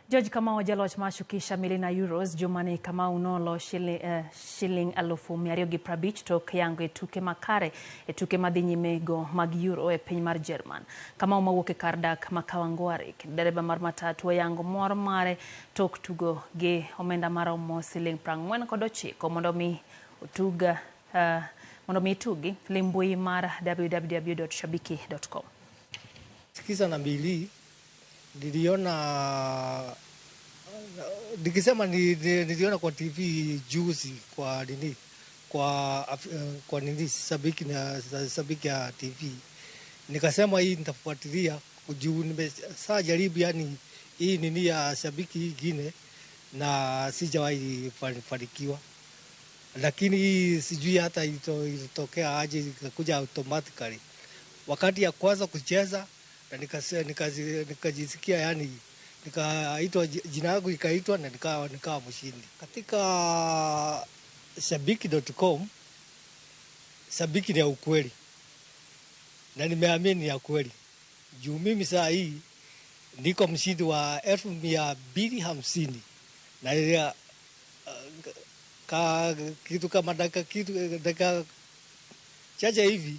George Kamau jaloch mar Shukisha Milina Euros jumani Kamau nolo shiling 250,000 tok yango e tuke makare e tuke madhi nyime go mag Euro e piny mar Jerman. Kamau mawuok e kar dak ma Kawangware kendo dereba mar matatu oyango mor mare tok tugo gi omenda maromo siling 49 mondo mi otug mondo mi itugi lim mbui mar www.shabiki.com. Sikiza na mbili niliona nikisema niliona kwa TV juzi kwa nini kwa nini Shabiki na Shabiki ya TV, nikasema hii nitafuatilia juu nimesha jaribu yani hii nini ya Shabiki hii ingine na sijawahi fanikiwa, lakini hii sijui hata ilitokea aje ikakuja automatically. Wakati ya kwanza kucheza na nikajisikia yani nikaitwa jina yangu ikaitwa na nikawa mshindi. Katika shabiki.com, Shabiki ni ya ukweli na nimeamini ya kweli juu mimi saa hii niko mshindi wa 250,000 na ya, kitu kama dakika kitu dakika chache hivi.